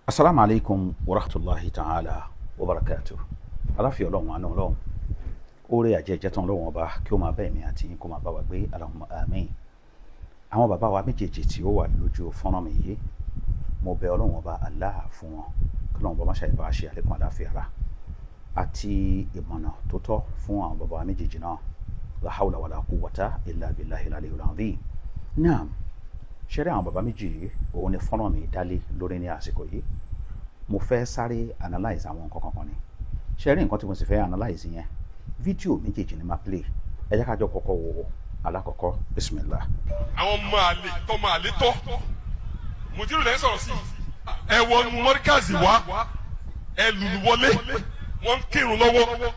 Asalaamu alaykum wa rahmatulahi ta'ala wa barakatuh. Aláfíà Ọlọ́run, àánú Ọlọ́run, oore àjẹjẹ tán Ọlọ́run Ọba kí ó máa bá ẹ̀mí àti yín, kó máa bá wa gbé. Allahumma àmín. Àwọn bàbá wa méjèèjì tí ó wà lójú fọ́nrán mi yìí, mo bẹ̀ Ọlọ́run Ọba Allah fún wọn, kí Ọlọ́run Ọba má ṣe bá ṣe àlékún àláfíà ara àti ìmọ̀nà tó tọ́ fún àwọn bàbá wa méjèèjì náà. La hawla wala quwwata illa billahi al-aliyyil azim. Naam, ṣẹ́rẹ́ àwọn bàbá méjì yìí, òun ni fọ́nrán mi dálé lórí ní àsìkò yìí. Mo fẹ́ sáré analyse àwọn nǹkan kankan ni. Ṣẹ́rí nǹkan tí mo sì fẹ́ analyse yẹn, fídíò méjèèjì ni máa play. Ẹ jẹ́ ká jọ kọ́kọ́ wo alákọ̀ọ́kọ́. Bismillah. Àwọn ọmọ àlè tọmọ àlè tọ mùdírù lẹ́ ń sọ̀rọ̀ sí. Ẹ wọnú mọ́ríkàzì wá, ẹ lùlù wọlé, wọ́n ń kírun lọ́wọ́.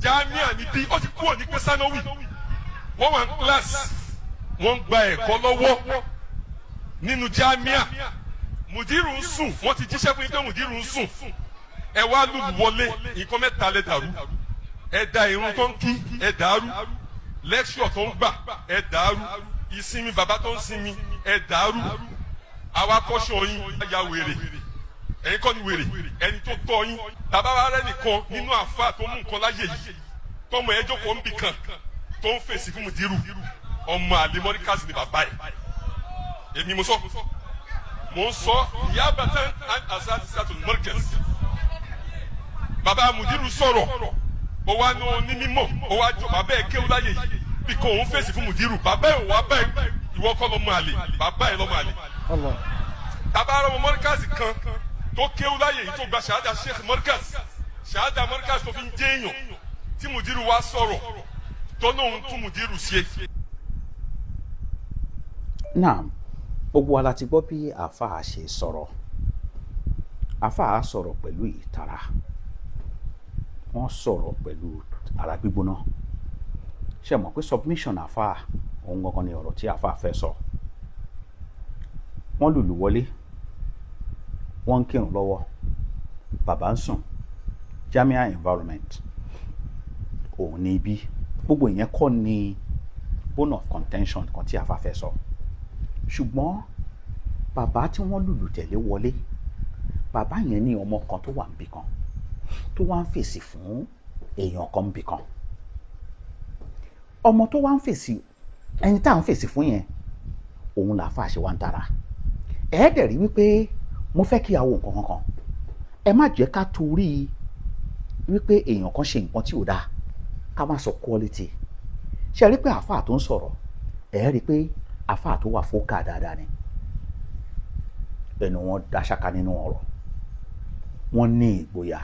Jámíà níbí, ó ti kúrò ní pẹ́sánówì. Wọ́n wà ní kíláàsì, wọ́n ń gba ẹ̀kọ́ lọ́wọ́ nínú jámíà. Mùdírù ń sùn, wọ́n ti jíṣẹ́ fún yín pé mùdírù ń sùn. Ẹ wá lùlù wọlé. Nǹkan mẹ́ta lẹ dàrú: ẹ da irun tó ń kí, ẹ dàrú lecture tó ń gbà, ẹ dàrú ìsinmi bàbá tó ń sinmi, ẹ dàrú. Àwa kọ́ṣọ́ yín ya wèrè, ẹ̀yin kọ́ ni wèrè, ẹni tó tọ́ yín. Bàbá wa rẹ nìkan nínú àfa tó mú nǹkan láyè yìí, tọmọ ẹ jókòó ń bì kan tó ń fèsì fún mùdírù, ọmọ àlè mọ́ríkàsì ni bàbá ẹ̀. Èmi mo sọ, mo ń sọ ìyá bàtà asatisatul Markaz. Bàbá mùdírù sọ̀rọ̀, ó wá ní onímọ̀, ó wá jọ bàbá ẹ̀ kéwú láyè yìí bí kò ń fèsì fún mùdírù. Bàbá ẹ̀ wá bá ẹ̀, ìwọ kọ́ lọ́mọ àlè, bàbá ẹ̀ lọ́mọ àlè. Tàbá ọmọ mọ́ríkàsì kan tó kéwú láyè yìí, tó gba ṣahada sheikh Markaz, ṣahada Markaz tó fi ń jẹ́ èèyàn, tí mùdírù wá sọ̀rọ̀ tó lóun tún mùdírù ṣe. Naam, gbogbo wa la ti gbọ́ bí àáfàá ṣe sọ̀rọ̀. Àáfàá sọ̀rọ̀ pẹ̀lú ìtara, wọ́n sọ̀rọ̀ pẹ̀lú ara gbígbóná. Ṣe mọ̀ pé submission àáfàá òun gangan ni ọ̀rọ̀ tí àáfàá fẹ́ sọ. Wọ́n lùlù wọlé, wọ́n ń kírun lọ́wọ́, bàbá ń sùn. Jamia environment òun ní ibi. Gbogbo ìyẹn kọ́ ni bone of contention kan tí àáfàá fẹ́ sọ, ṣùgbọ́n bàbá tí wọ́n lùlù tẹ̀lé wọlé, bàbá yẹn ní ọmọ kan tó wà níbì kan tó wá ń fèsì fún èèyàn kan níbì kan. Ọmọ tó wá ń fèsì, ẹni tá à ń fèsì fún yẹn, òun làáfàá ṣe wá ń tara. Ẹ̀ẹ́dẹ̀ rí wípé mo fẹ́ kí a wo nǹkan kankan. Ẹ má jẹ́ ká torí wípé èèyàn kan ṣe nǹkan tí ò dáa, ká má sọ quality. Ṣe rí pé àáfàá tó ń sọ̀rọ̀, ẹ̀ rí pé àáfàá tó wà fókà dáadáa ni. Ẹnu wọn dá ṣáká nínú ọ̀rọ̀, wọn ní ìgboyà.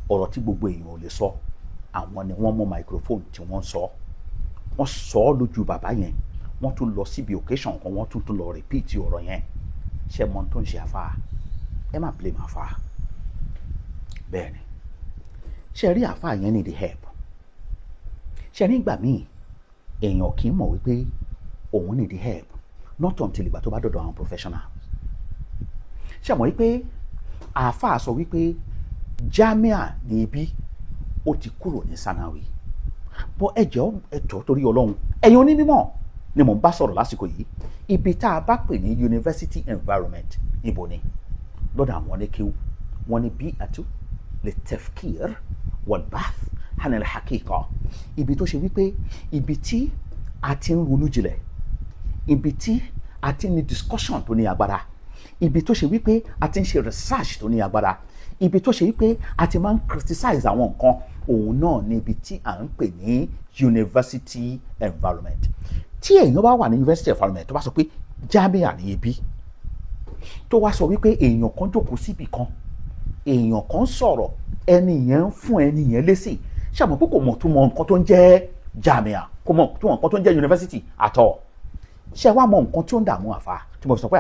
Ọ̀rọ̀ tí gbogbo èèyàn ò lè sọ, àwọn ni wọ́n mú microphone tí wọ́n sọ. Wọ́n sọ ọ́ lójú bàbá yẹn, wọ́n tún lọ síbi occasion kan, wọ́n tún tún lọ repeat ọ̀rọ̀ yẹn. Ṣé mọ tó ń ṣe àáfàá? Ẹ má blame àáfàá. Bẹ́ẹ̀ ni, ṣe rí àáfàá yẹn need help. Ṣe nígbà míì, èèyàn kì í mọ̀ wípé òun need help, not until ìgbà tó bá dọ̀dọ̀ àwọn professional. Ṣe mọ̀ wípé àáfàá sọ wípé jamia ní ibi, ó ti kúrò ní sanawi bọ́. Ẹ jọ̀ọ́, ẹ jọ̀ọ́, torí Ọlọ́run, ẹ̀yin onímọ̀ ni mò ń bá sọ̀rọ̀ lásìkò yìí. Ibi tá a bá pè ní university environment, níbo ni lọ́dọ̀ àwọn oníkéwú wọn ni bi'atu litafkir walbath hanil haqiqa, ibi tó ṣe wípé ibi tí a ti ń ronú jinlẹ̀, ibi tí a ti ní discussion tó ní agbára, ibi tó ṣe wípé a ti ń ṣe research tó ní agbára, ibi tó ṣe wípé a ti máa ń criticize àwọn nǹkan, òun náà ní ibi tí à ń pè ní university environment. Tí èèyàn bá wà ní university environment, tó bá sọ pé jamia ní ibi, tó wá sọ wípé èèyàn kan jókòó síbì kan, èèyàn kan sọ̀rọ̀, ẹni yẹn ń fún ẹni yẹn lésì, ṣàmọ̀ pé kò mọ̀ tó mọ nǹkan tó ń jẹ́ jamia, kò mọ̀ tó mọ nǹkan tó ń jẹ́ university àtọ̀. Ṣé wàá mọ nǹkan tí ó ń dààmú àfa tí mo fi sọ pé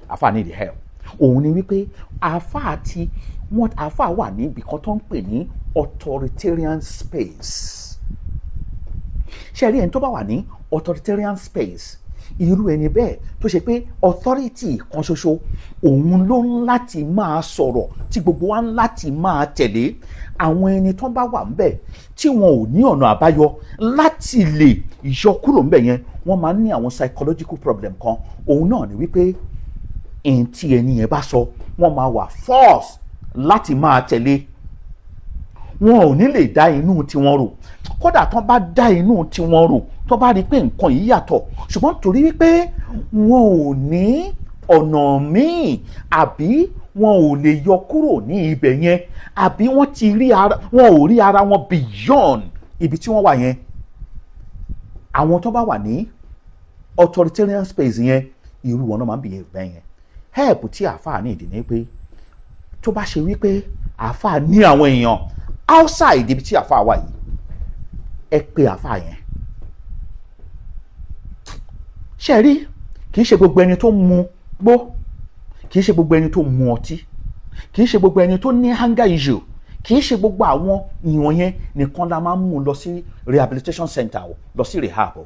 àfa need help? Òun ni wípé àfa àti wọn, àfa wà níbi kan tó ń pè ní authoritarian space. Ṣé rí ẹni tó bá wà ní authoritarian space, irú ẹni bẹ́ẹ̀ tó ṣe pé authority kan ṣoṣo òun ló ń láti máa sọ̀rọ̀ tí gbogbo wa ń láti máa tẹ̀lé, àwọn ẹni tó bá wà ńbẹ̀ tí wọn ò ní ọ̀nà àbáyọ láti lè yọ kúrò ńbẹ̀ yẹn, wọ́n máa ń ní àwọn psychological problem kan. Òun náà ni wípé Ẹni tí ẹni yẹn bá sọ, wọ́n máa wà force láti máa tẹ̀lé. Wọn ò ní lè dá inú tiwọn rò. Kódà tán bá dá inú tiwọn rò, tó bá rí i pé nǹkan yìí yàtọ̀, ṣùgbọ́n torí wípé wọn ò ní ọ̀nà míì, àbí wọn ò lè yọ kúrò ní ibẹ̀ yẹn, àbí wọ́n ti rí ara wọn, ò rí ara wọn beyond ibi tí wọ́n wà yẹn. Àwọn tó bá wà ní authoritarian space yẹn, irú wọn náà máa ń behave bẹ́ẹ̀ yẹn. Help tí àáfàá ní ìdí ni pé, tó bá ṣe wípé àáfàá ní àwọn èèyàn outside ibi tí àáfàá wà yìí, ẹ pé àáfàá yẹn. Ṣe rí, kì í ṣe gbogbo ẹni tó mu gbó, kì í ṣe gbogbo ẹni tó mu ọtí, kì í ṣe gbogbo ẹni tó ní anger issue, kì í ṣe gbogbo àwọn ìwọ̀n yẹn nìkan la máa ń mú lọ sí rehabilitation center o, lọ sí rehab o.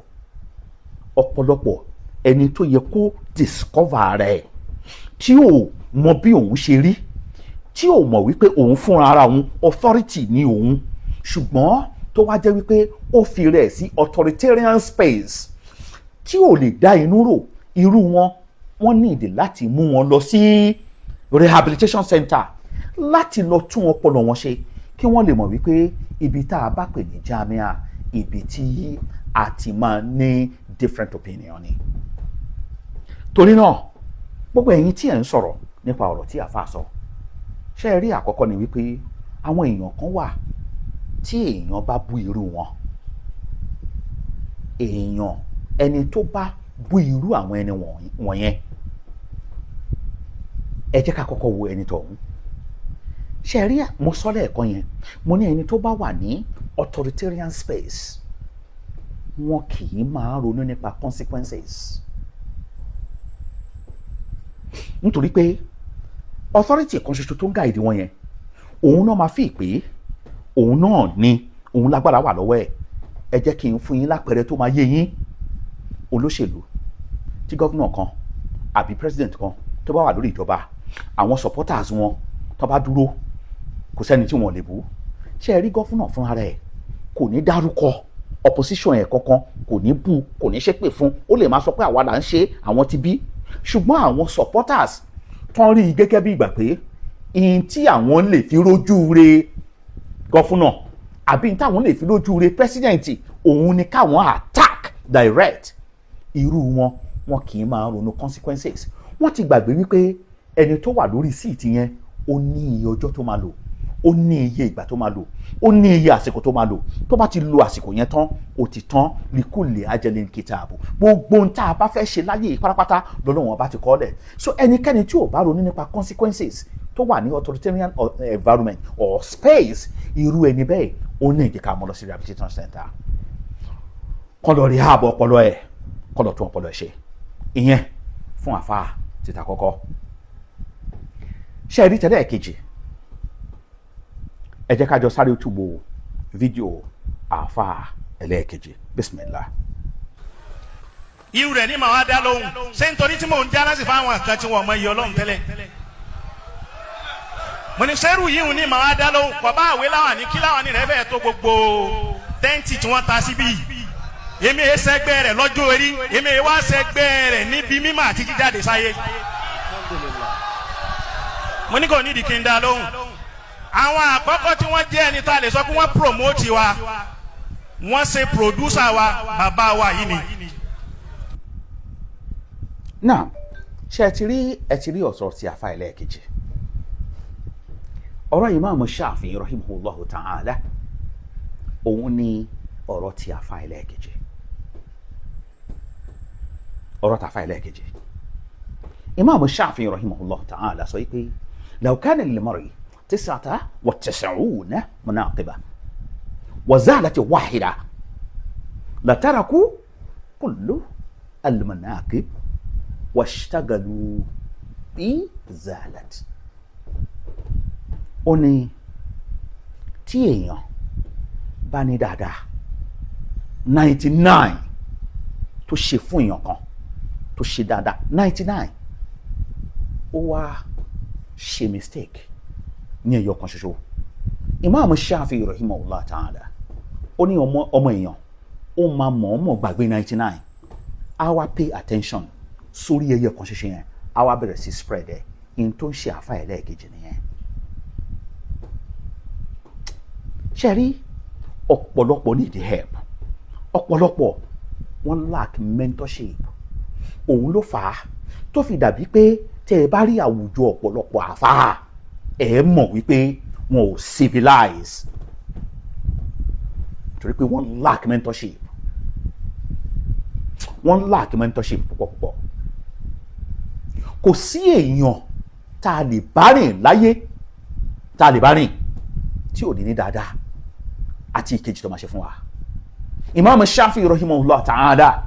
Ọ̀pọ̀lọpọ̀ ẹni tó yẹ kó discover rẹ̀, tí ò mọ bí òun ṣe rí, tí ò mọ̀ wípé òun fúnra ara òun authority ni òun, ṣùgbọ́n tó wá jẹ́ wípé ó fi rẹ̀ sí authoritarian space tí ò lè dá inú rò, irú wọn, wọ́n ní ìdí láti mú wọn lọ sí rehabilitation center láti lọ tún ọpọlọ wọn ṣe, kí wọ́n lè mọ̀ wípé ibi tá a bá pè ní jamia, ibi tí a ti máa ní different opinion ni. Torí náà, gbogbo ẹ̀yin tí ẹ̀ ń sọ̀rọ̀ nípa ọ̀rọ̀ tí àfa sọ, ṣé ẹ rí, àkọ́kọ́ ni wípé àwọn èèyàn kan wà tí èèyàn bá bú irú wọn, èèyàn ẹni tó bá bú irú àwọn ẹni wọ̀nyẹn, ẹ jẹ́ ká kọ́kọ́ wo ẹni tọ̀hún. Ṣe rí, mo sọ lẹ́ẹ̀kan yẹn, mo ní ẹni tó bá wà ní authoritarian space, wọn kì í máa ronú nípa consequences, nítorí pé authority kan ṣoṣo tó ń guide wọn yẹn, òun náà máa fi pé òun náà ni òun lágbára wà lọ́wọ́ ẹ̀. Ẹ jẹ́ kí n fún yín lápẹẹrẹ tó máa yé yín. Olóṣèlú tí governor kan àbí president kan tó bá wà lórí ìjọba, àwọn supporters wọn tó bá dúró, kò sẹ́ni tí wọ́n lè bú. Ṣé ẹ rí, governor fúnra rẹ̀ kò ní dárúkọ opposition ẹ̀ kankan, kò ní bú, kò ní ṣépè fún. Ó lè máa sọ pé àwa là ń ṣe, àwọn ti bí, ṣùgbọ́n àwọn supporters tán rí i gẹ́gẹ́ bí ìgbà pé ìyìn tí àwọn lè fi rójú re governor àbí táwọn lè fi rójú re president, òun ni káwọn attack direct. Irú wọn, wọn kì í máa ronú consequences. Wọ́n ti gbàgbé wípé ẹni tó wà lórí seat yẹn, ó ní iye ọjọ́ tó máa lò, ó ní iye ìgbà tó máa lò, ó ní iye àsìkò tó máa lò. Tó bá ti lo àsìkò yẹn tán, ó ti tán. لكل أجل كتاب. Gbogbo ohun tá a bá fẹ́ ṣe láyé yìí pátápátá lọ́lọ́wọ́n bá ti kọ́ lẹ̀. So ẹnikẹ́ni tí ò bá ronú nípa consequences, tó wà ní authoritarian environment or space, irú ẹni bẹ́ẹ̀, ó ní ìdí ká mọ́ lọ sí rehabilitation center, kọ́ lọ rehab ọpọlọ ẹ̀, kọ́ lọ tún ọpọlọ ẹ̀ ṣe. Ìyẹn fún àfa títa kọ́kọ́. Ṣe é rí tẹ́lẹ̀ kejì, ẹ jẹ́ ká jọ sáré túbọ̀ fídíò àfa ẹlẹ́ẹ̀kejì. Bismillah. Irú rẹ̀ ní màá wá dá lóhùn. Ṣé nítorí tí mò ń já láti fáwọn kan tí wọ́n mọ iye Ọlọ́run tẹ́lẹ̀, mo ní sẹ́rù yìí ní màá wá dá lóhùn. Kọ́ bá àwé láwà ní kí láwà ní rẹ̀ fẹ́ẹ́ tó gbogbo tẹ́ǹtì tí wọ́n ta síbí yìí. Èmi ẹ sẹ́gbẹ́ rẹ̀ lọ́jọ́ orí, èmi ẹ wá sẹ́gbẹ́ rẹ̀ níbi mímọ́ àti jíjáde sáyé. Mo ní kò nídìí kí n dá lóhùn. Àwọn àkọ́kọ́ tí wọ́n jẹ́ ẹni tá a lè sọ pé wọ́n promote wa, wọ́n ṣe producer wa, bàbá wa yìí ni. Náà, ṣé ẹ ti rí, ẹ ti rí ọ̀rọ̀ tí àfa ẹlẹ́ẹ̀kejì, ọ̀rọ̀ Imam Shafi'i رحمه الله تعالى, òun ni ọ̀rọ̀ tí àfa ẹlẹ́ẹ̀kejì, ọ̀rọ̀ tí àfa ẹlẹ́ẹ̀kejì. Imam Shafi'i رحمه الله تعالى sọ pé لو كان للمرء 99 مناقبة وزالت واحدة لتركوا كل المناقب واشتغلوا بزالت. Ó ní tí èèyàn bá ní dáadáa 99 tó ṣe fún èèyàn kan, tó ṣe dáadáa 99, ó wá ṣe mistake ní ẹyọ kan ṣoṣo, Imam Shafi'i رحمه الله تعالى, ó ní ọmọ èèyàn, ó máa mọ̀ọ́mọ̀ gbàgbé 99, á wá pay attention sórí ẹyọ kan ṣoṣo yẹn. Á wá bẹ̀rẹ̀ sí spread ẹ̀. In tó ń ṣe àfa ẹ̀ lẹ́ẹ̀kejì nìyẹn. Ṣe rí, ọ̀pọ̀lọpọ̀ need help, ọ̀pọ̀lọpọ̀ wọ́n lack mentorship. Òun ló fà á tó fi dàbí pé tẹ́ ẹ bá rí àwùjọ ọ̀pọ̀lọpọ̀ àfáà, ẹ mọ̀ wípé wọn ò civilize, torí pé wọ́n lack mentorship. Wọ́n lack mentorship púpọ̀ púpọ̀. Kò sí èèyàn tá a lè bá rìn láyé, tá a lè bá rìn, tí ò ní ní dáadáa àti ìkejì tó máa ṣe fún wa. Imam Shafi rahimahullah ta'ala,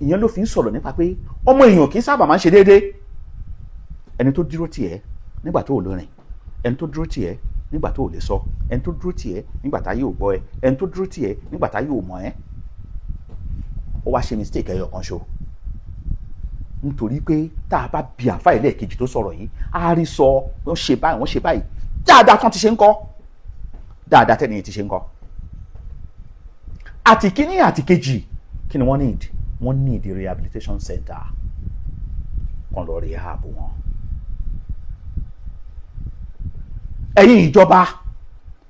ìyẹn ló fi ń sọ̀rọ̀ nípa pé ọmọ èèyàn kì í sábà máa ń ṣe déédéé. Ẹni tó dúró tì ẹ́ nígbà tó ò lè rìn, ẹni tó dúró tì ẹ́ nígbà tó ò lè sọ, ẹni tó dúró tì ẹ́ nígbà tá yóò gbọ́ ẹ, ẹni tó dúró tì ẹ́ nígbà tá yóò mọ̀ ẹ́, ó wá ṣe mistake ẹyọ kan ṣo. Nítorí pé tá a bá bi àfa ẹlẹ́ẹ̀kejì tó sọ̀rọ̀ yìí, á rí sọ, wọ́n ṣe báyìí, wọ́n ṣe báyìí. Dáadáa tán ti ṣe ń kọ́, dáadáa tẹ́niyẹn ti ṣe ń kọ́, àti kíní àti kejì, kí ni wọ́n need? Wọ́n need rehabilitation center kan lọ rehab wọn. Ẹ̀yin ìjọba,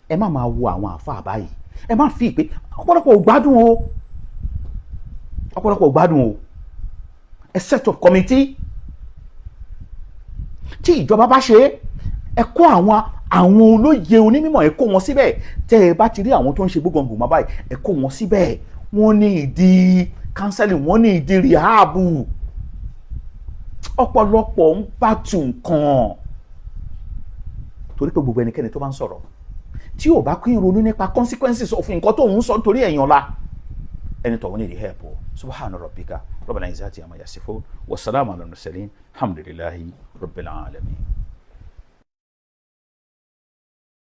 ẹ má máa wo àwọn àáfàá báyìí. Ẹ má fi pé ọ̀pọ̀lọpọ̀ ò gbádùn o, ọ̀pọ̀lọpọ̀ ò gbádùn o. Ẹ set up committee. Tí ìjọba bá ṣe é, ẹ kó àwọn olóye onímọ̀, ẹ kó wọn síbẹ̀. Tẹ́ ẹ bá ti rí àwọn tó ń ṣe gbogbo mọ́ báyìí, ẹ kó wọn síbẹ̀. Wọ́n ní ìdí counseling, wọ́n ní ìdí rehab. Ọ̀pọ̀lọpọ̀ ń bá tu nǹkan, torí pé gbogbo ẹnikẹ́ni tó bá ń sọ̀rọ̀, tí ò bá kí ń ronú nípa consequences of nǹkan tó ń sọ nítorí ẹ̀yàn ọ̀la, ẹni tọ̀hún ní ìdí help o. Subhana rabbika rabbil izzati amma yasifun wa salamu ala mursalin, alhamdulillahi rabbil alamin.